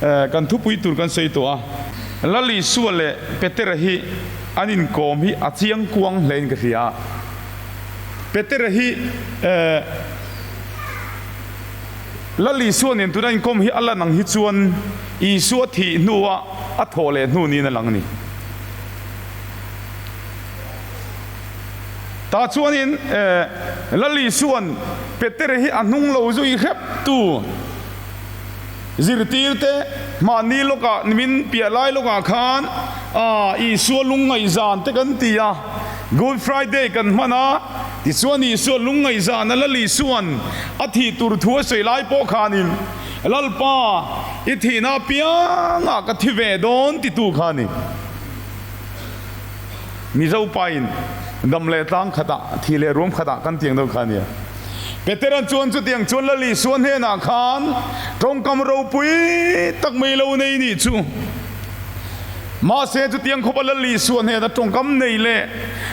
Kan thupui tur kan sawi tawh a. Lal Isua leh Petera hi an inkawm hi a chiang kuang hlein ka hria a. Petera hi Lal Isua nen tuna inkawm hi a lan ang hi chuan Isua thih hnua a thawh leh hnu niin a lang a ni. Tah chuanin Lal Isua'n Petera hi a hnung lo zui hrep tu zirtirte mahni lawkah min piah lai lawkah khan Isua lungngaihzan te kan ti a, Good Friday kan hman a, tichuan Isua lungngaihzan a Lal Isua'n a thih tur thu a sawi lai pawh khanin Lalpa i thihna apiangah ka thi ve dawn titu kha a ni. Mizo pain dam leh tlang khatah, thih leh ruam khatah kan tiang deuh kha a nia. Petera'n chuan chutiang chuan Lal Isua hnenah khan tawngkam ropui tak mai lo nei nih chu. Mahse chutiang khawpa Lal Isua hnena tawngkam nei leh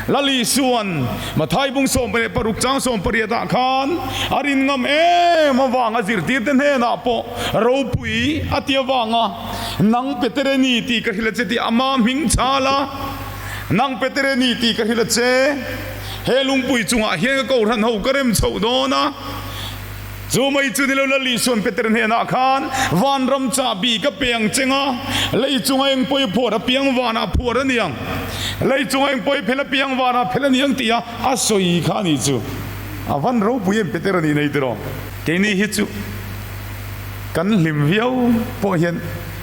Lal Isua'n Mathai bung 16 chang 18 ah khan a rin ngam em avanga zirtirte hnenah pawh ropui a ti avanga Nang Petere ni tih ka hrilh a che tih ama hming chal a, Nang Petere ni tih ka hrilh a che, he lungpui chungah hian ka kohhran ho ka rem chhoh dawn a. Chu mai chu ni lo Lal Isuan Peter hnenah khan vanram chahbi ka pe ang cheng a, lei chunga eng pawi phuar apiang vanah phuar a ni ang, lei chunga eng pawi phel apiang vanah phel a ni ang tih a a sawi kha a nih chu. A van ropui em Peter a nih nei tiraw? Keini hi chu kan hlim viau pawh hian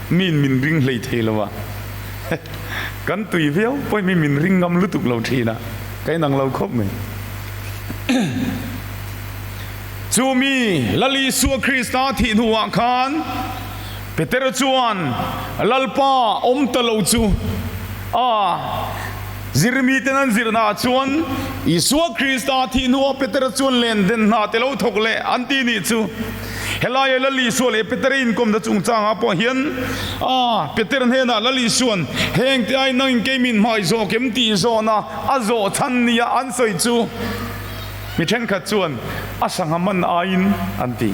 miin min ring hlei thei lo a. Kan tui viau pawhin mi min ring ngam lutuk lo thin a, ka inang lo khawp mai. Chu mi Lal Isua Krista thih hnuah khan Petera chuan Lalpa awm ta lo chu a zirmi ten an zirnaah chuan Isua Krista thih hnuah Petera chuan len den hna te lo thawk leh an ti nih chu. Helaia Lal Isua leh Peter inkawmna chungchangah pawh hian a Peter hnenah Lal Isua'n heng te ai nangin kei min hmai zawk em tih zawhna a zawh chhan nia an sawi chu mi thenkhat chuan a sangha man aiin an ti.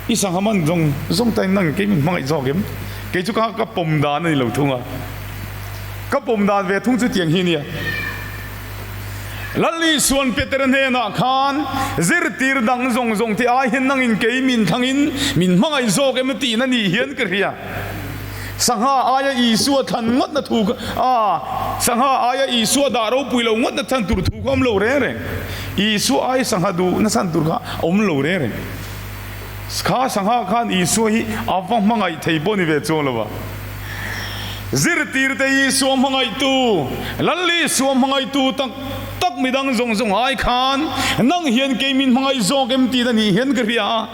I sangha man zawng zawng tain nangin kei min hmangaih zawk em? Kei chu ka ka pawm dan a ni lo thung a. Ka pawm dan ve thung chu tiang hi nia. Lal Isua'n Peter hnenah khan, Zirtir dang zawng zawng te ai hian nangin kei min thlangin min hmangaih zawk em tihna nih hian ka hria. Sangha aia Isua thlan ngawtna thu kha, a, sangha aia Isua dah ropui lo ngawtna chhan tur thu kha awm lo reng reng. Isua aia sangha duhna chhan tur kha awm lo reng reng. Kha sangha khan Isua hi a va hmangaih thei pawh ni ve chuang lo va. Zirtirte Isua hmangaihtu, Lal Isua hmangaihtu tak tak midang zawng zawng ai khan nang hian kei min hmangaih zawk em tih a nih hian ka hria a.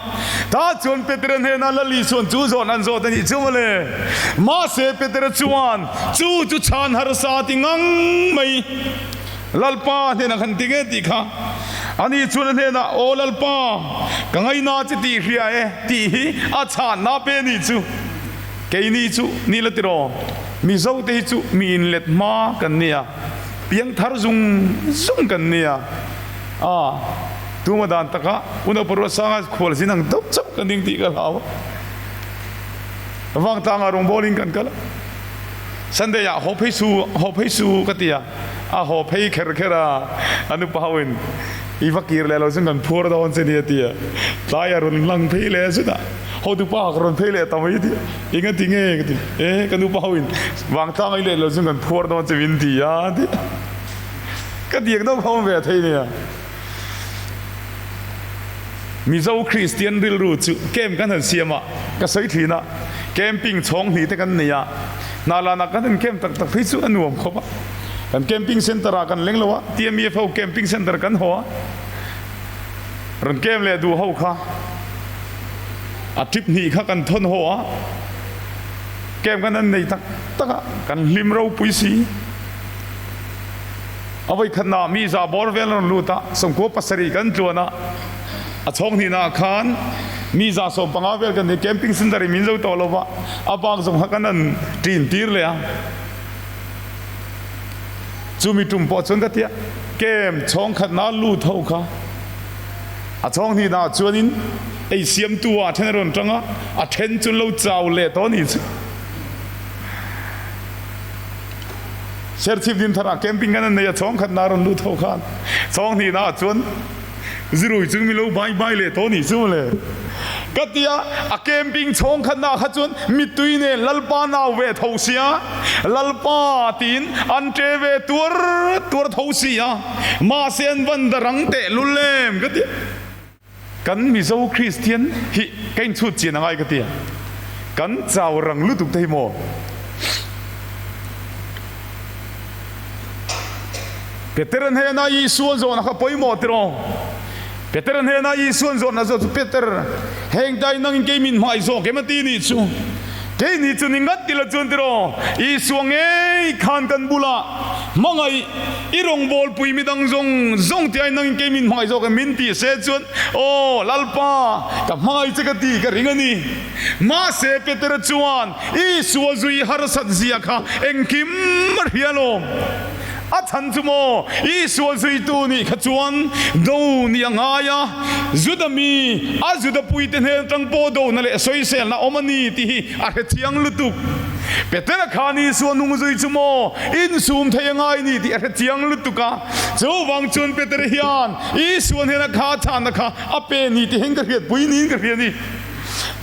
Tah chuan Petera hnenah Lal Isua'n chu zawn an zawt a nih chu mawle. Mahse Petera chuan chu chu chhan harsa ti ngang mai. Lalpa hnenah khan ti nge tih kha ani chuan a hnenah, Aw Lalpa, ka ngaina che tih hria e tih hi a chhanna pe ni chu. Keini chu ni la tiraw, Mizo te hi chu mi inlet hma kan nia, piangthar zung zung kan nia. A, tuma dan taka Unaupa Ruatsanga khual zin ang deuh chauh kan ding tih ka hlau a. Vangtlangah rawngbawlin kan kal a, Sunday ah haw phei su, haw phei su ka ti a. A haw phei kher kher a, a nupa ho in i va kir leh lo chuan kan phuar dawn che nia ti a, tlai a rawn lang phei leh zut a, hotupa ka rawn phei leh ta mai ti a, eng a ti nge ka ti, e ka nupa ho in vangtlang ai leh lo chuan kan phuar dawn che min ti a ti a, ka diak deuh kha awm ve thei nia. Mizo Kristian rilru chu camp kan han siam a, ka sawi thin a, camping chhawng hnih te kan nei a, hna lanah kan han camp tak tak phei chu a nuam khawp a, kan camping center ah kan leng lo a, TMEF ho camping center kan haw a, rawn camp leh duh ho kha a trip hnih kha kan thawn haw a, camp kan han nei tak tak a, kan hlim ropui si. A vawikhatnaah mi za bawr vel a rawn lut a, 97 kan tluan a, a chhawng hnihnaah khan mi 150 vel kan ni, camping center in min zo tawh lo va, a bak zawng kha kan han ṭin tir leh a. Chumi tum pawh chuan ka ti a, camp chhawng khatna lut ho kha a chhawng hnihnaah chuanin. Ei siamtu ah a then a rawn tang a, a then chu an lo chau leh tawh a nih chu. Serchhip Dinthar ah camping kan an nei a, chhawng khatna a rawn lut ho khan chhawng hnihna ah chuan zirui chung min lo bai bai leh tawh a nih chu mawle. Ka ti a, a camping chhawng khatna ah kha chuan mittui nen Lalpa nau ve tho sia, Lalpa tiin an ṭe ve tuar tuar tho si a, mahse an van darang tehlul em ka ti a. Kan Mizo Kristian hi ka inchhut chian a ngai ka ti a, kan chau rang lutuk te hi maw? Peter hnena Isua zawhna kha pawimawh tiraw? Peter hnena Isua zawhna zawh chu Peter, heng dai nangin kei min hmai zawk em a ti nih chu. Kei ni chu ni ngat tila chuan tiraw? Isua ngei khan kan bulah hmangaih I rawngbawlpui midang zawng zawng tih ai nangin kei min hmangaih zawk em? Min tih se chuan, Aw, Lalpa, ka hmangaih che ka ti ka ring a ni. Mahse, Petera chuan Isua zui harsat zia kha engkim a hria lo. A chhan chu maw, Isua zuitu nih kha chuan do nih a ngai a, Juda mi, a Juda puite hnen atang pawh dona leh sawiselna awm a ni tih hi a hre chiang lutuk. Petera khan Isua nung zui chu maw insum thei a ngai ni tih a hre chiang lutuk a. Chuvang chuan Petera hian Isua hnena kha chhanna kha a pe ni tih hian ka hriatpui niin ka hria a ni.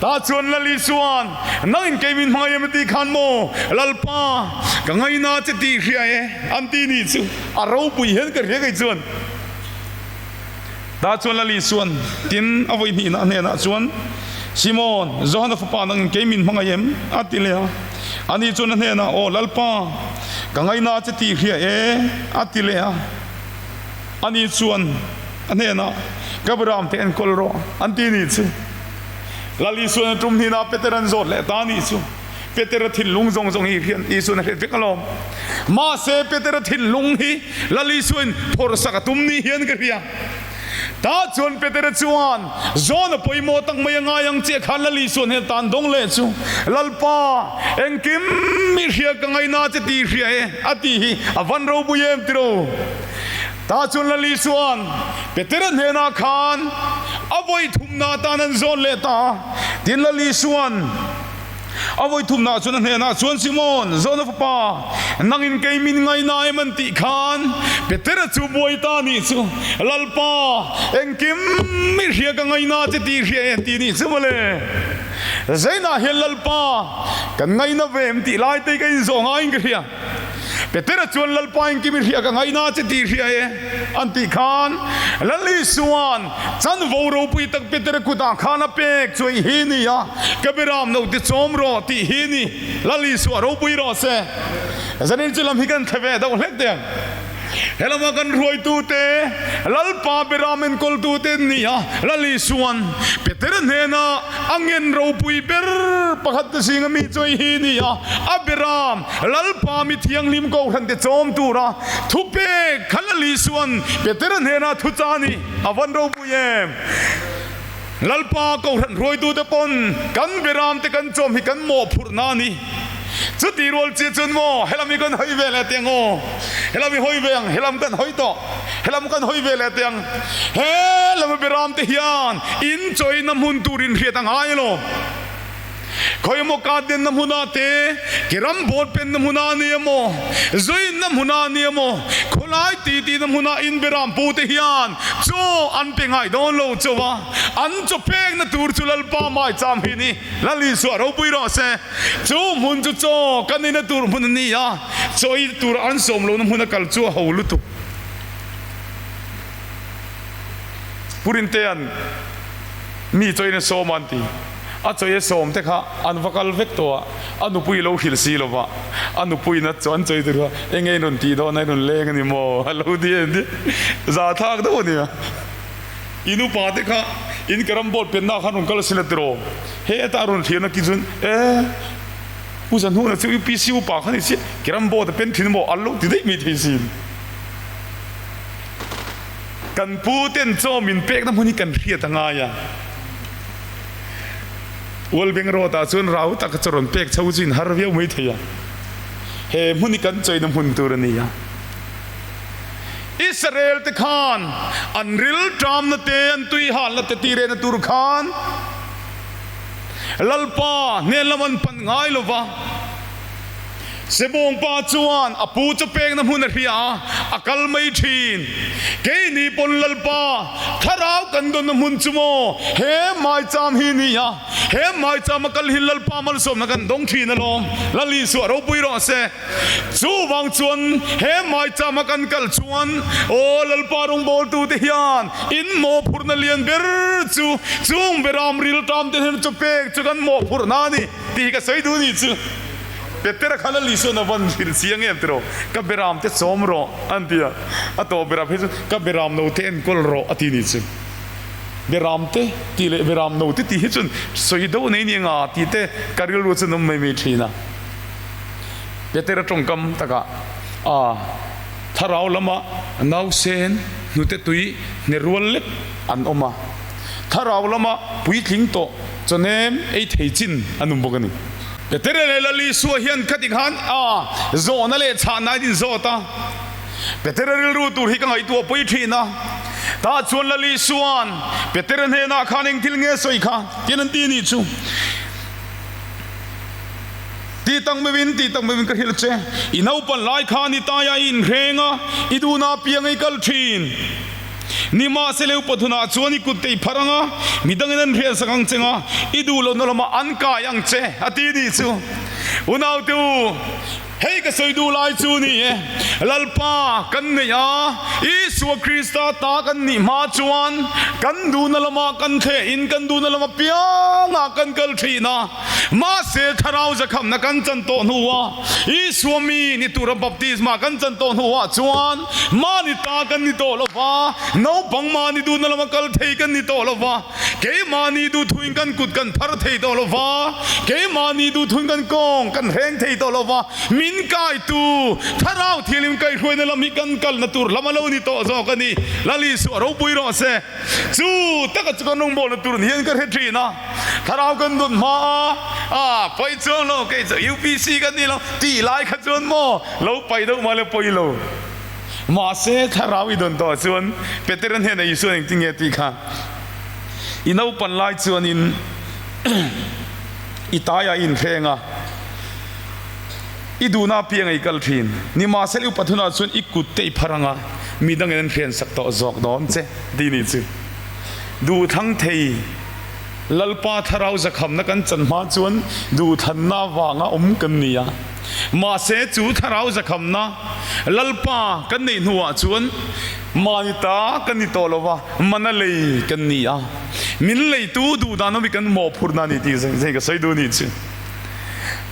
Tah chuan Lal Isua'n, Nangin kei min hmangaih em a tih khan maw Lalpa, ka ngaina che tih hria e an ti nih chu a ropui hian ka hria kei chuan. Tah chuan Lal Isua'n, Tin, a vawi hnihna hnenah chuan, Simon, Johana fapa nangin kei min hmangaih em? a ti leh a. Ani chuan a hnenah, Aw Lalpa, ka ngaina che tih hria e, a ti leh a. Ani chuan a hnenah, Ka Biram te enkawl rawh, an ti nih chu. Lal Isua'n a tum hnihna Peter an zawt leh ta nih chu. Petera thinlung zawng zawng hi hian Isua'n a hret vek alawm. Mahse, Petera thinlung hi Lal Isuain phawrhsak a tum ni hian ka hria. Tah chuan Petera chuan, Zawn a pawimawh tak mai a ngai ang chiah khan Lal Isua'n hel tan dawng leh chu, Lalpa, engkim i hria ka ngaina che tih hria e, a tih hi a van ropui em tiro. Tah chuan Lal Isua'n Petera hnenah khan a vawi thumna atan an zawn leh ta a. Tin, Lal Isua'n A vawi thumnah chuan a hnenah chuan, Simon, Jona fapa, nangin kei min ngaina em an tih khan Petera chu buai ta nih chu, Lalpa, engkim i hria ka ngaina che tih hria e ti nih chu mawle. Zainah hian Lalpa, kan ngaina ve em tih lai te ka inzawh ngaiin ka hria. Petera chuan Lalpa engkim i hria ka ngaina che tih hria e an tih khan Lal Isua'n chanvo ropui tak Petera kutah khan a pek chu i hi ni a, ka biram no ti chawm rawh tih hi ni. Lal Isua ropui rawh se. Zanin chu lam hi kan thle ve deuh hlek teh ang. Helama kan hruaitute, Lalpa biram enkawltute an ni a, Lal Isua'n Petera hnena a ngen ropui ber pakhat te zinga mi chu hei hi ni a, a biram Lalpa mi thianghlim kohhran te chawm tura thupek kha Lal Isua'n Petera hnena thu cha ni a van ropui em? Lalpa kohhran hruaitute pawn kan biram te kan chawm hi kan mawhphurhna a ni. Chuti rual chiah chuan maw helam hi kan hawi ve leh teh ang aw, helam hi hawi ve ang, helam kan hawi tawh, helam kan hawi ve leh teh ang. Helam biram te hian in chawina hmun tur in hriat a ngai elaw? Khawi emaw garden na hmunah te, ki ram bawt penna hmunah a ni emaw, zuinna hmunah a ni emaw, khawlai titi na hmunah in beram pu te hian chaw an pe ngai dawn lo chauh a, an chaw pekna tur chu Lalpa maicham hi a ni. Lal Isua ropui rawh se. Chu hmun chu chaw kan ina tur hmun a ni a, chaw ei tura an sawm lohna hmuna kal chu a ho lutuk. Pu Rintea'n mi chaw ina sawm a an ti. A chawi a sawm te kha an va kal vek tawh a, a nupui lo hrilh si lo va, a nupuiin a chuan chawi tur kha eng nge in rawn tih dawn a, in rawn leng a ni maw? A lo ti a ni. Za thlak deuh a nia. In upa te kha in ka ram board penna khan rawn kal asin a tiraw? Hetah a rawn thlir na ki chuan e Pu Zahnuna chu UPC upa kha ni si, ka ram board a pen thin maw? A lo ti daih mai thei sin. Kan pu ten chaw min pekna hmun hi kan hriat a ngai a. Ualbeng rawt ah chuan rau tak chu rawn pek chho chu in har viau mai thei a. He hmun hi kan chawina hmun tur a ni a. Israel te khan an rilṭamna te, an tuihalna te tirehna tur khan Lalpa hnen lam an pan ngai lo va. Sebawngpa chuan a pu chu pekna hmun a hria a, a kal mai thin. Keini pawn Lalpa thlarau kan dawnna hmun chu maw he maicham hi ni a, he maicham a kal hi Lalpa malsawmna kan dawng thin alawm. Lal Isua ropui rawh se. Chuvang chuan he maicham a kan kal chuan aw Lalpa rawngbawltute hian in mawhphurhna lian ber chu chung beram riltam te hian chu pek chu kan mawhphurhna a ni tih hi ka sawi duh a ni chu. Petera khan a Lisuan a van hrilh chiang em tiraw? Ka beram te chawm rawh an ti a, a tawp beram phei chu ka beram no te enkawl rawh a ti ni chu. Beram te tih leh beram no te tih hi chuan sawi deuh nei ni anga tih te ka rilru chu an awm mai mai thin a. Petera tawngkam takah a thlarau lama nausen hnute tui hne rual lek an awm a, thlarau lama puitling tawh chawnem ei thei chin an awm bawk a ni. Petera leh Lal Isua hian khatik khan a zawhna leh chhahna an inzawt a, Petera rilru tur hi ka ngaihtuah pui thin a, tah chuan Lal Isua'n Petera hnenah khan eng thil nge sawi kha tian an ti nih chu. Ti tak meuhin, ti tak meuhin ka hrilh che, i naupan lai khan i taia i inhreng a, i duhna apiang i kal thin. Nimahse leu pathunah chuan i kut te i phar ang a, midangin an hriatsak ang che nga, i duh lohna lamah an kai ang che, a ti nih chu. Unaute u, hei ka sawi duh lai chu ni e, Lalpa kan neih a, Isua Krista ta kan nih hma chuan kan duhna lamah kan thlehin kan duhna lam apiangah kan kal thin a. Mahse, Thlarau zakhamna kan chan tawh hnuah, Isua mi ni tura baptisma kan chan tawh hnuah chuan mahni ta kan ni tawh lo va, naupang mahni duhna lama kal thei kan ni tawh lo va, keimahni duhthuin kan kut kan phar thei tawh lo va, keimahni duhthuin kan kawng kan hreng thei tawh lo va, min kaitu Thlarau Thianghlim kaihhruaina lam hi kan kalna tur lam a lo ni tawh zawk a ni. Lal Isua ropui rawh se. Chu taka chu kan rawngbawlna tur ni hian ka hre thin a. Thlarau kan dun hma a, a pawi chuang lo, kei chu UPC ka ni lo tih lai kha chuan maw lo pai deuh mah le pawi lo. Mahse thlarau i dawn tawh chuan Petera hnenah Isuan engtin nge tih kha i naupan lai chuanin i taiah i inthleng a, i duhna apiang ei kal thin. Nimahsela i upa thunah chuan i kut te i phar ang a, midangin an hriansak tawh zawk dawn che tih ni chu. Duhthlang thei Lalpa thlarau zakhamna kan chan hma chuan duhthlanna avanga awm kan ni a. Mahse chu thlarau zakhamna Lalpa kan neih hnuah chuan mahni ta kan ni tawh lo va, mana lei kan ni a. Min leitu duhdan awm hi kan mawhphurhna a ni tih zai ka sawi duh a nih chu.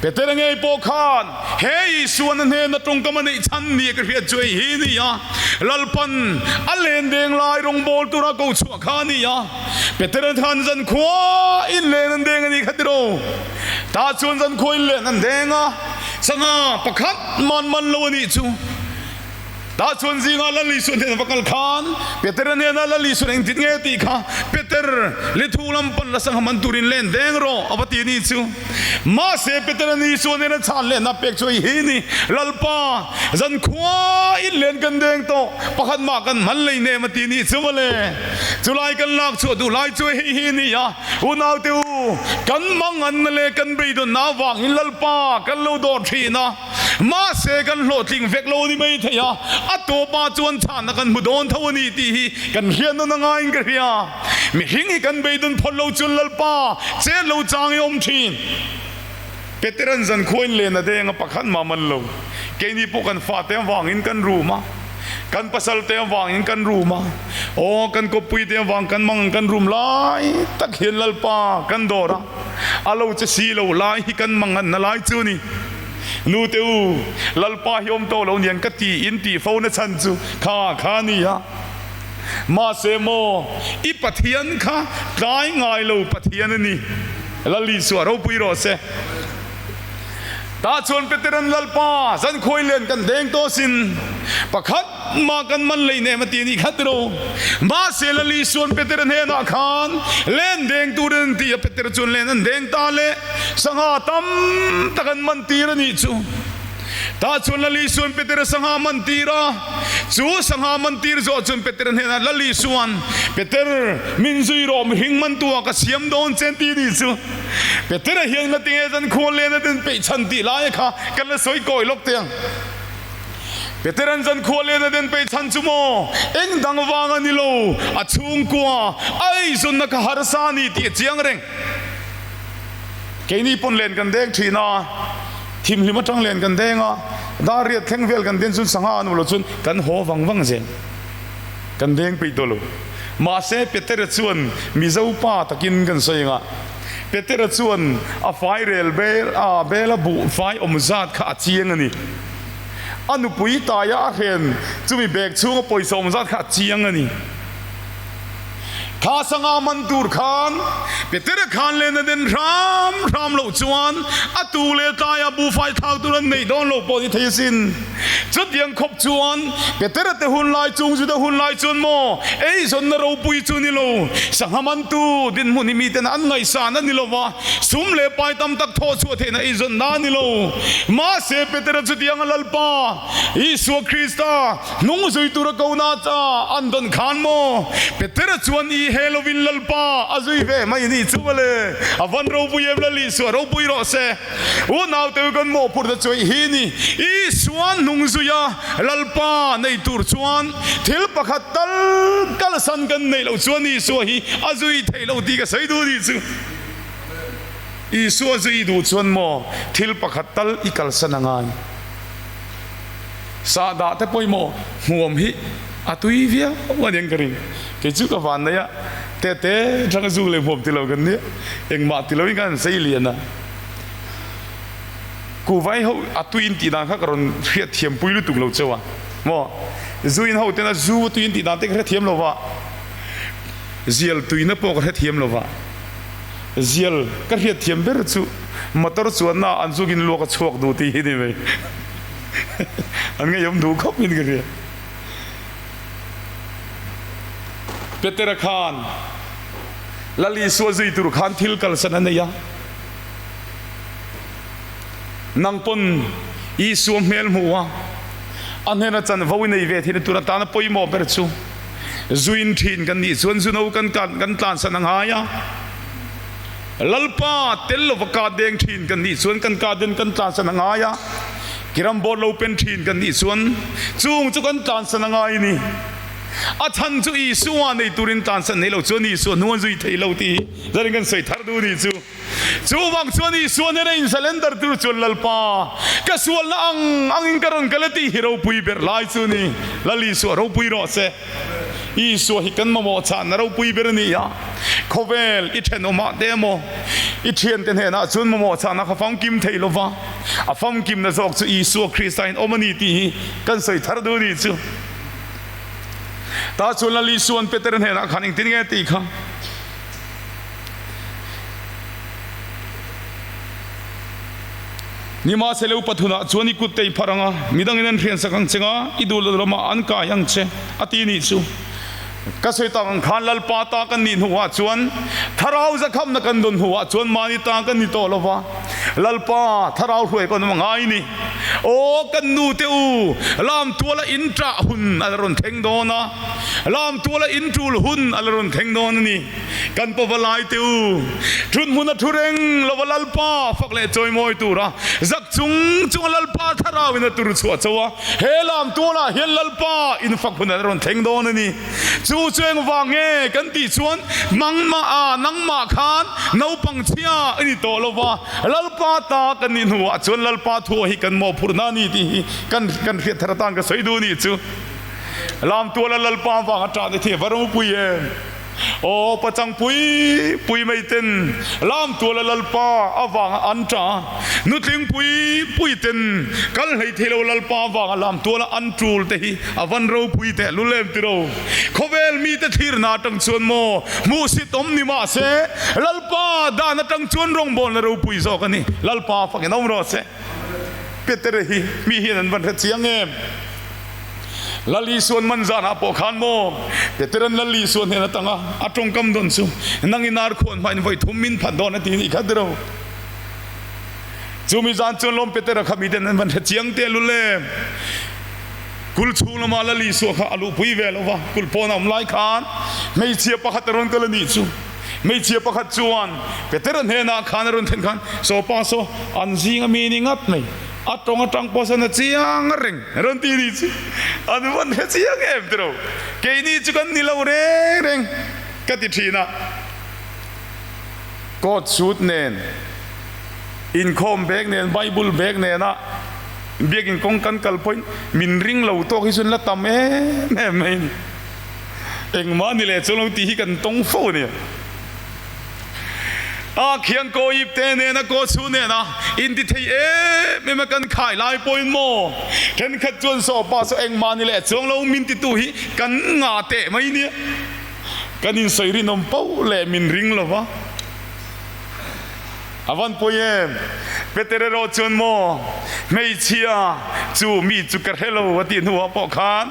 Petera ngei pawh khan he Isuan a hnena tawngkam a neih chhan nia ka hriat chu hei hi ni a, Lalpan a len deng lai rawngbawl tura ko chhuah kha a ni a. Petera khan zankhua in len an deng a nih kha tiraw? Tah chuan zankhua in len an deng a, sangha pakhat man man lo a nih chu. Tah chuan zingah Lal Isua hnenah va kal khan Peter-a hnenah Lal Isuan engtin nge tih kha Peter, lethu lam pan la sangha man turin len deng rawh a va ti ni chu. Mahse Peter-a ni Isua hnena chhan lehna pek chu hei hi ni, Lalpa, zankhua in len kan deng tawh, pakhat mah kan hman lei nem a ti ni chu mawle. Chulai kan lak chhuah duh lai chu hei hi ni a, Unaute u, kan manganna leh kan beidawnna avangin Lalpa kan lo dawr thin a. Mahse kan hlawhtling vek lo ni mai thei a, a tawpah chuan chhanna kan hmu dawn tho a ni tih hi kan hriat nawn a ngaiin ka hria. Mihring hi kan beidawn phawt lo chuan Lalpa chet lo chang i awm thin. Peteran zankhuain len a deng a pakhat mah man lo. Keini pawh kan fate avangin kan rum a, kan pasalte avangin kan rum a, aw kan kawppuite avang kan mang kan rum lai tak hian Lalpa kan dawr a. A lo che si lo lai hi kan manganna lai chu ni. Nu te u, Lalpa hi awm tawh lo niang ka ti in tih fo na chhan chu kha kha a ni a. Mahse maw, i Pathian kha tlai ngai lo Pathian a ni. Lal Isua ropui rawh se. Tah chuan Peteran Lalpa zankhuai lian kan deng tawh sin. Pakhat. Mah kan man lei nem a ti anih khat ro. Mahse Lali suan Peter hnenah khan len deng tur an ti a, Peter chuan len an deng ta le sangha tam tak an man tir anih chu. Tah chuan Lal Isuan Petera sangha man tir a, chu sangha man tir zawh chuan Petera hnenah Lal Isuan, Peter, min zui rawh, mihring mantuah ka siam dawn che ti ni chu. Petera hian nga tinge zan khual len a den peih chhan tih laia kha kan la sawi kawi lawk teh ang. Peteran zan khua len a den peih chhan chu maw? Eng dang vang a ni lo, a chhungkua a eizawnna kha harsa a ni tih a chiang reng. Keini pawn len kan deng thin a, thimhlim atang len kan deng a, dar riat thleng vel kan den chuan sangha an awm lo chuan kan haw vang vang zel. Kan deng peih tawh lo. Mahse Petera chuan Mizo pa takin kan sawi ang a, Petera chuan a fai rel bel a bela buh fai awm zat kha a chiang a ni. A nupui taia a hren chumi bag chhunga pawisa awm zat kha a chiang a ni. Kha sangha man tur khan Petera khan len a den hram hram loh chuan a tu leh tlaia buhfai thlak tur an neih dawn lo pawh ni thei asin. Chutiang khawp chuan Petera te hun lai chung Juda hun lai chuan maw eizawnna ropui chu ni lo, sangha mantu dinhmun hi miten an ngaihsan a ni lo va, sum leh pai tam tak thawh chhuah theihna eizawnna a ni lo. Mahse Petera chutianga Lalpa Isua Krista Hnung zui tura ko na cha an dawn khan maw? Petera chuan i he lovin Lalpa a zui ve mai ni chu mawle. A van ropui em Lal Isua ropui rawh se. U naute kan mawhphurhna chu hei hi ni. Isua hnung zuia Lalpa nei tur chuan thil pakhat tal kalsan kan neih loh chuan Isua hi a zui theih loh tih ka sawi duh ni chu. Isua zui duh chuan maw thil pakhat tal i kalsan a ngai. Sahdah te pawimawh hmuam hi a tui viau a nia ka ring. Kei chu ka van nei a, te te tang a zu leh hmuam ti lo kan nia, engmah ti loin khan an sei lian a. Kuhvai ho a tui in tih dan kha ka rawn hriat thiam pui lutuk lo cheu a, maw? Zu in ho tena zu a tui in tih dan te ka hrethiam lo va, zial tuina pawh ka hrethiam lo va. Zial ka hriat thiam ber chu motor chuanna an zuk in luak a chhuak duh tih hi ni mai. An ngeiawm duh khawp in ka hria. Petera khan Lal Isua zui tur khan thil kalsan a nei a. Nang pawn Isua hmel hmuh a, a hnena chanvo i nei ve theihna tur atana pawimawh ber chu zuin thin kan nih chuan zuno kan kan tlansan a ngai a. Lalpa tel lova ka deng thin kan nih chuan kan ka den kan tlansan a ngai a, kiram bawt lo pen thin kan nih chuan chung chu kan tlansan a ngai a ni. A chhan chu Isua nei turin tlansan nei lo chuan Isua hnu an zui thei lo tih hi zanin kan sawi thar duh a nih chu. Chuvang chuan Isua hnena in surrender tur chuan Lalpa ka sualna ang angin ka rawn kal e tih hi ropui ber lai chu a ni. Lal Isua ropui rawh se. Isua hi kan mamawh chahna ropui ber a ni a, khawvel i thenawmah te emaw i thiante hnenah chuan mamawh chahna kha famkim thei lo va, a famkimna zawk chu Isua Krista in awm a ni tih hi kan sawi thar duh a ni chu. Tah chuan Lal Isua'n Peter hnenah khan engtin nge tih kha? Nimahsela upa thunah chuan i kut te i phar ang a, midangin an hriansak ang che nga, i duh loh lamah an kai ang che, a ti nih chu. Ka sawi tak ang khan Lalpa ta kan nih hnuah chuan Thlarau zakhamna kan dawn hnuah chuan mahni ta kan ni tawh lo va, Lalpa Thlarau hruai kan awm a ngai ni. Aw kan nu te u, lamtuala in ṭah hun a la rawn thleng dawn a, lamtuala in ṭul hun a la rawn thleng dawn a ni. Kan pawva lai te u, thut hmun a thu reng lova Lalpa fak leh chawimawi tura zak chung chunga Lalpa thlarau in a tur chhuah cho a, he lam tualah hian Lalpa in fak hun an rawn thleng dawn a ni. Chu chu engvang nge kan tih chuan nangmah a nangmah khan naupang chhia i ni tawh lova, Lalpa ta kan nih hnuah chuan Lalpa thu hi kan mawhphurhna a ni tih hi kan kan hriat thar atan ka sawi duh a nih chu. Lam tuala Lalpa vang a ṭah ni thei va ropui em! Aw pachang pui pui mai ten lam tuala Lalpa avanga an ṭa, nutling pui pui ten kal hlei thei lo Lalpa avanga lam tuala an ṭul te hi a van ropui teh lul em tiro. Khawvel mite thlirna atang chuan maw hmuhsit awm ni mah se Lalpa dan atang chuan rawngbawlna ropui zawk a ni. Lalpa fakin awm rawh se. Peter hi mi hian an van hre chiang em? Lal Isuan man zanah pawh khan maw Peteran Lal Isua hnen atanga a tawngkam dawn chu nang i nar khuan hmain vawi thum min phat dawn a ti nih kha tiro. Chumi zan chuan lawm Petera kha miten an van hre chiang teh lul e. Kul chhung lama Lal Isua kha a luhpui ve lo va, kul pawn a awm lai khan hmeichhia pakhat a rawn kal a nih chu. Hmeichhia pakhat chuan Petera hnenah khan a rawn thlen khan, Saw pa saw, an zing a mi ni ngat mai, a tawng atang pawh sawn a chiang reng a rawn ti a nih chu. An van hre chiang em tiro, keini chu kan ni lo reng reng ka ti thin a. Coat suit nen, inkhawm bag nen, Bible bag nena biakin kawng kan kal pawhin min ring lo tawk hi chuan la tam em em mai a ni. Engmah ni leh chuan lo tih hi kan tawng fo a ni. A khian kaw ip te nena kaw chhu nena inti thei em em a kan khai lai pawhin maw thenkhat chuan saw pa saw engmah ni leh chuang lo min titu hi kan ngah teh mai nia. Kan insawi rinawm poh leh min ring lo va. A van pawi em? Peter erawh chuan maw, hmeichhia chu mi chu ka hre lo a tih hnuah pawh khan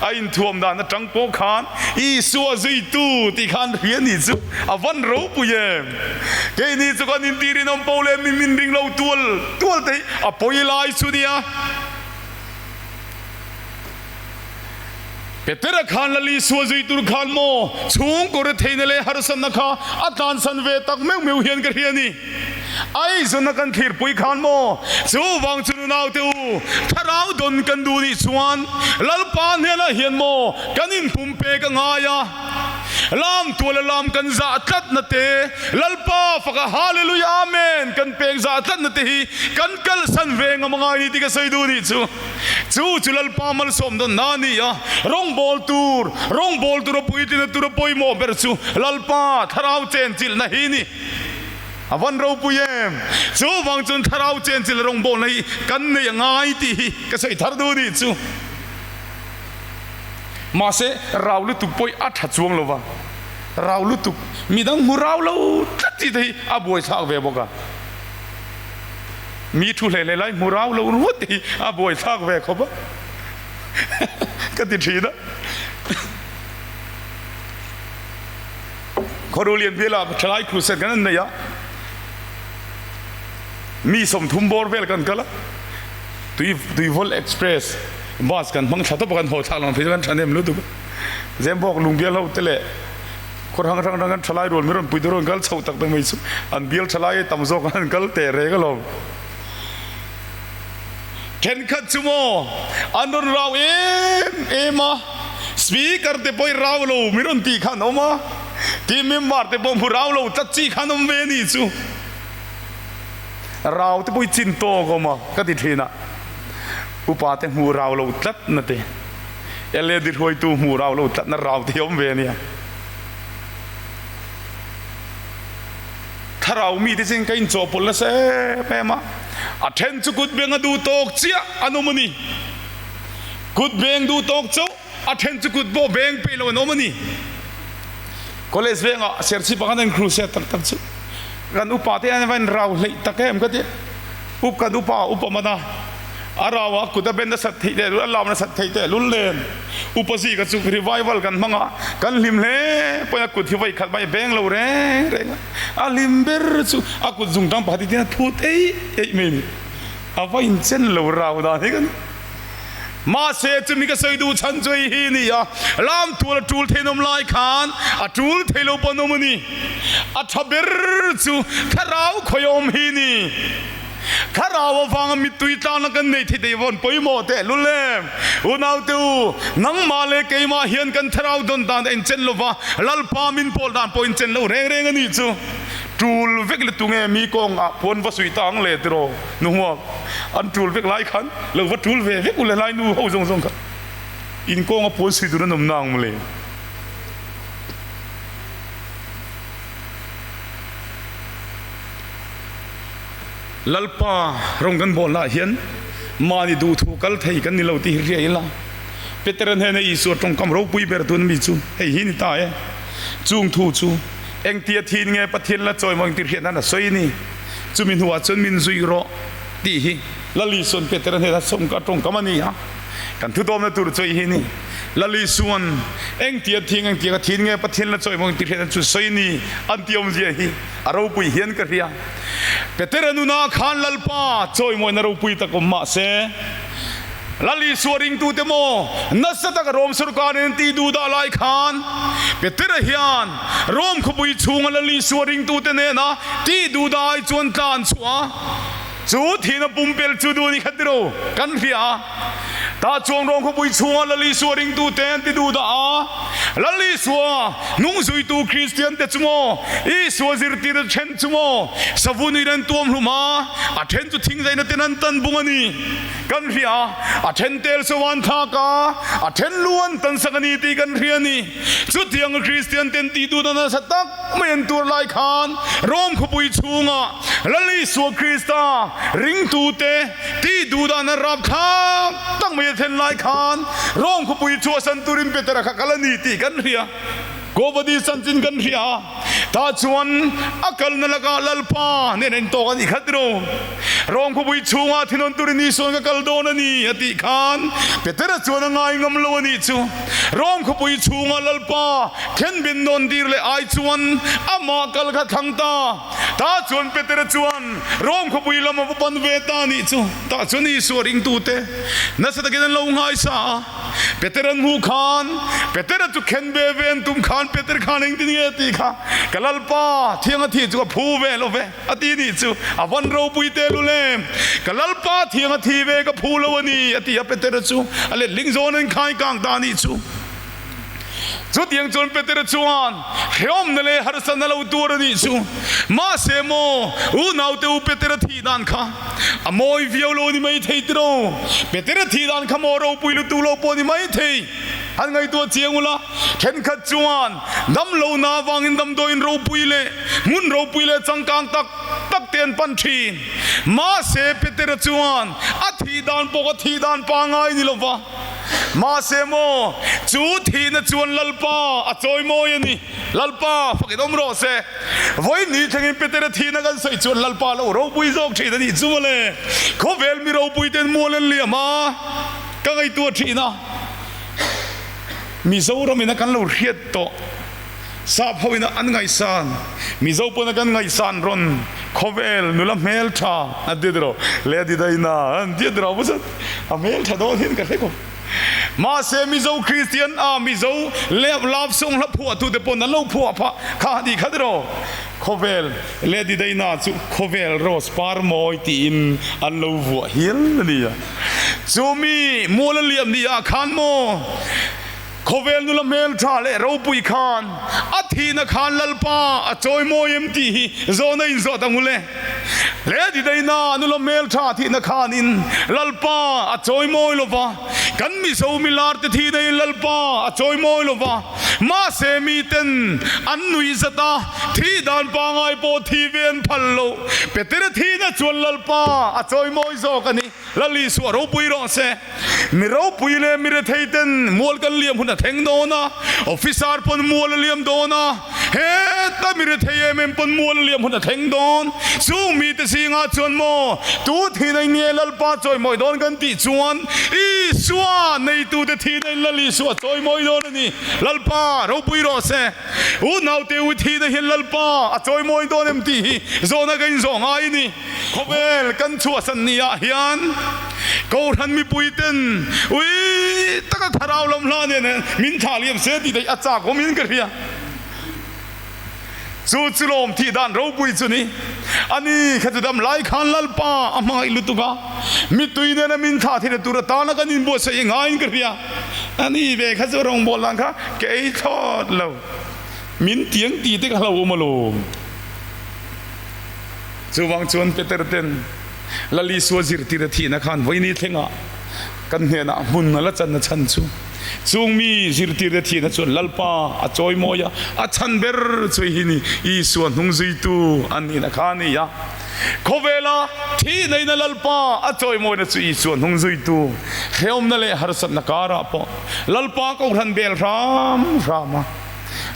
a inthuam dan atang pawh khan Isua zuitu tih khan hria ni chu a van ropui em? Keini chu kan inti rinawm poh leh min min ring lo tual tual te hi a pawi lai chu nia. Petera khan Lal Isua zui tur khan maw chhungkaw retheihna leh harsatna kha a tlansan ve tak meuh meuh hian ka hria a ni. Aizawn a kan thlirpui khan maw chuvang chu nunaute u thlarau dawn kan duh nih chuan Lalpa hnenah hian maw kan inpumpek a ngai a, lam tuala lam kan zah tlatna te, Lalpa faka Hallelujah Amen kan pek zah tlatna te hi kan kalsan ve ngam a ngai ni tih ka sawi duh nih chu. Chu chu Lalpa malsawm dawn na a ni a, rawngbawl tur, rawngbawl tura puitlina tura pawimawh ber chu Lalpa thlarau chenchilhna hi ni. A van ropui em! Chu vang chuan thlarau chenchilh rawngbawlna hi kan nei a ngai tih hi ka sawi thar duh ni chu. Mahse, rau lutuk pawh hi a tha chuang lo va, rau lutuk, midang hmu rau lo tlat tih te hi a buaithlak ve bawk a. Mi thu hle hle lai hmu rau lo ruat hi a buaithlak ve khawp a ka ti thin a. Khawru lian bialah thalai crusade kan an nei a, mi 30 bawr vel kan kal a, tui Tuivawl express bus kan hmang thla tawp a kan haw thlak lang phei chu kan thahnem lutuk a. Zembawk lungbial ho te leh Khaw hrang hrang atang an thalai rual min rawn pui dawn kal chhoh tak tak mai chu an bial thalai e tam zawk an kal teh reng alawm. Thenkhat chu maw an rawn rau em em a, speaker te pawh i rau lo min rawn tih kha an awm a, team member te pawh hmu rau lo tlat chi kha an awm ve a nih chu. Rau te pawh i chin tawk awm a ka ti thin a, upa te hmu rau lo tlat na te. LED hruaitu hmuh rau lo tlatna rau te hi awm ve a nia. Thlarau mite chuan ka inchawhpawlh nasa em em a, a then chu kut beng a duh tawk chiah an awm a ni. Kut beng duh tawk chauh, a then chu kut pawh beng peih lo an awm a ni. College vengah Serchhip ah khan an crusade tak tak chu kan upa te an va inrau hleih tak em ka ti. Up kan upa upa man a. A rau a kut a ben nasat theih teh lul, a lam nasat theih teh lul nen. Upa zika chu revival kan hmang a, kan hlim hle pawhin a kut hi vawi khat mai beng lo reng reng a. A hlim ber chu a kut zung tang pakhat hi tin a thut eih eih mai a ni. A va inchen lo rau dan hi ka ni. Mahse chumi ka sawi duh chhan chu hei hi a ni a, lam tual a tul thei nawm lai khan a tul thei lo pawh an awm a ni. A tha ber chu thlarau khawiawm hi a ni. Thlarau avanga mittui tlangna kan nei thei tih vawn pawimawh teh lul em? Unaute u, nangmah leh keimah hian kan thlarau dawn dan a inchen lo va, Lalpa min pawl dan pawh inchen lo reng reng a nih chu. Tul vek le tunge mi kawngah puan va suih ta ang le tiraw nu hmuak? An tul vek lai khan lo va tul ve vek u le lai nu ho zawng zawng kha in kawnga puan suih tur an awm na ang mawle. Lalpa rawng kan bawlnaah hian mahni duhthu kal thei kan ni lo tih hi hria ila. Petera hnena Isua tawngkam ropui ber tun mi chu hei hi ni ta e. Chung thu chu engtia thin nge Pathian la chawi maw engtir hriat nan a sawi ni. Chumi hnuah chuan min zui rawh tih hi Lal Isua'n Petera hnena sawmka tawngkam a ni a. Kan thutawmna tur chawi hi ni. Lal Isuan engtia thing engtia ka thin nge Pathian la chawi maw engti hriat an chu sawi ni an ti awmzia hi a ropui hian ka hria. Petera nunah khan Lalpa chawimawina ropui tak awm mah se, Lal Isua ringtute maw nasa taka Rom sorkarin an tih duh dah lai khan Petera hian Rom khawpui chhunga Lal Isua ringtute nena tih duh dah ai chuan tlan chhuah a, Chu thihna pumpelh chu duh ni khat tiro kan hria a. Tah chuan Rom khawpui chhunga Lal Isua ringtute an ti duh dah a. Lal Isua hnung zuitu Kristian te chu maw, Isua zirtir a then chu maw, savun in an tuam hlum a, a then chu thingzaina ten an tan bung a ni kan hria a. A then tel so an thlak a, a then lu an tan sak a ni tih kan hria a ni. Chutianga Kristian ten tih duh dan nasa tak mai an tur lai khan Rom khawpui chhunga Lal Isua Krista ringtute tih duh dan an rap thlak tak mai a thlen lai khan Rom khawpui chhuahsan turin Petera kha kal a ni tih kan hria. Govadi chanchin kan hria a, tah chuan a kalna lakah Lalpa nen a intawk a nih kha tiraw? Rom khawpui chhungah thinawn turin Isuan ka kal dawn a ni a tih khan Petera chuan a ngai ngam lo a nih chu. Rom khawpui chhungah Lalpa khenbin nawn dir leh ai chuan amah kal kha thlang ta. Tah chuan Petera chuan Rom khawpui lam a va pan ve ta a nih chu. Tah chuan Isua ringtute nasa takin an lo nghaisa a. Peter an hmuh khan Petera chu khen ve ve an tum khan Peter khan engtin nge a tih kha, Ka Lalpa, thiang a thih chu ka phu ve lo ve a ti nih chu a van ropui te lu le. Ka Lalpa thiang a thi ve ka phu lo a ni a ti a Petera chu a letling zawn an khai kang ta nih chu. Chutiang chuan Petera chuan hrehawmna leh harsatna lo tuar a nih chu. Mahse maw unaute u Petera thih dan kha a mawi viau lo a ni mai thei tiraw? Petera thih dan kha maw ropui lutuk lo pawh a ni mai thei. Han ngaihtuah chiang ula, thenkhat chuan damlohna avangin damdawiin ropui leh hmun ropui leh changkang tak tak te an pan thin. Mahse Petera chuan a thih dan pawh kha thih dan pangngai ni lova. Mahse maw, chu thihna chuan Lalpa a chawimawi a ni. Lalpa fakin awm rawh se. Vawi ni thlengin Petera thihna kan sawi chuan Lalpa lo ropui zawk thin a nih chu mawle. Khawvel mi ropui ten mual an liam a, ka ngaihtuah thin a. Mizoram ina kan lo hriat tawh, sap ho ina an ngaihsan, Mizo pawna kan ngaihsan rawn khawvel nula hmel tha an ti tiraw, Lady Daina an ti tiraw maw chuan a hmel tha dawn hian ka hre khawp. Mahse Mizo Kristian a Mizo love song hla phuah tute pawn an lo phuah phah kha a tih kha tiraw, khawvel Lady Daina chu khawvel rose par mawi tiin an lo vuah hial a ni a. Chu mi mual a liam ni ah khan maw khawvel nula hmel tha leh ropui khan a thihna khan Lalpa a chawi mawi em tih hi zawhna in zawh ta ngu le. Leh didaina nula hmel tha thihna khanin Lalpa a chawi mawi lo va, kan Mizo milar te thihna in Lalpa a chawi mawi lo va, mahse miten an nuih zat a, thih dan pangai pawh thi ve an phal lo. Petera thihna chuan Lalpa a chawi mawi zawk a ni. Lal Isua ropui rawh se. Mi ropui leh mi rethei ten mual kan liam hun a thleng dawn a, officer pawn mual a liam dawn a, heta mi rethei em em pawn mual a liam hun a thleng dawn. Chung mite zingah chuan maw tu thihna in nge Lalpa chawimawi dawn kan tih chuan Isua neitute thihna in Lal Isua chawimawi dawn a ni. Lalpa ropui rawh se. U naute u thihna hian Lalpa a chawimawi dawn em tih hi zawhna ka inzawh ngai a ni. Khawvel kan chhuahsan ni ah hian Kohhran mipui ten ui taka thlarau lam hla nen min thlah liam se tih theih a chak awm in ka hria. Chu chu lawm thih dan ropui chu ni. Ani kha chu dam lai khan Lalpa a hmangaih lutuk a, mittui nena min thlah theihna tur atana kan inbuatsaih ngaiin ka hria. Ani ve kha chu rawngbâwl dan kha ka ei thlawt lo. Min tiang tih te ka hlauhawm alawm. Chuvang chuan Peter ten Lal Isua zirtir a thihna khan vawiini thlengah kan hnenah hmun a la chan a chhan chu chung mi zirtirte thihna chuan Lalpa a chawimawi a, a chhan ber chu hi ni Isua hnung zuitu an nihna kha a ni a. Khawvela thihna ina Lalpa a chawimawina chu Isua hnung zuitu hrehawmna leh harsatna karah pawh Lalpa kohhran bel hram hram a.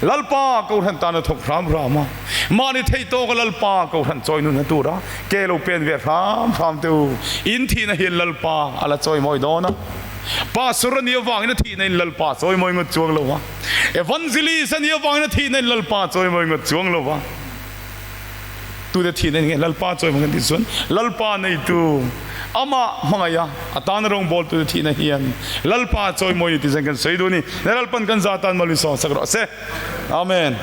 Lalpa Kohhran tan a thawk hram hram a, mahni theih tawka Lalpa Kohhran chawi nun a tur a, ke lo pen ve hram hram teh u, in thihna hian Lalpa a la chawi mawi dawn a. Pastor a nih avangin a thihna in Lalpa chawimawi ngawt chuang lo va, Evangelist a nih avangin a thihna in Lalpa chawimawi ngawt chuang lo va. Tute thihna in nge Lalpa chawimawi kan tih chuan Lalpa neitu amah hmangaiha a tana rawngbawltute thihna hian Lalpa chawimawi ni tih chuan kan sawi duh a ni. Lalpan kan za tan mal in sawng sak rawh se. Amen.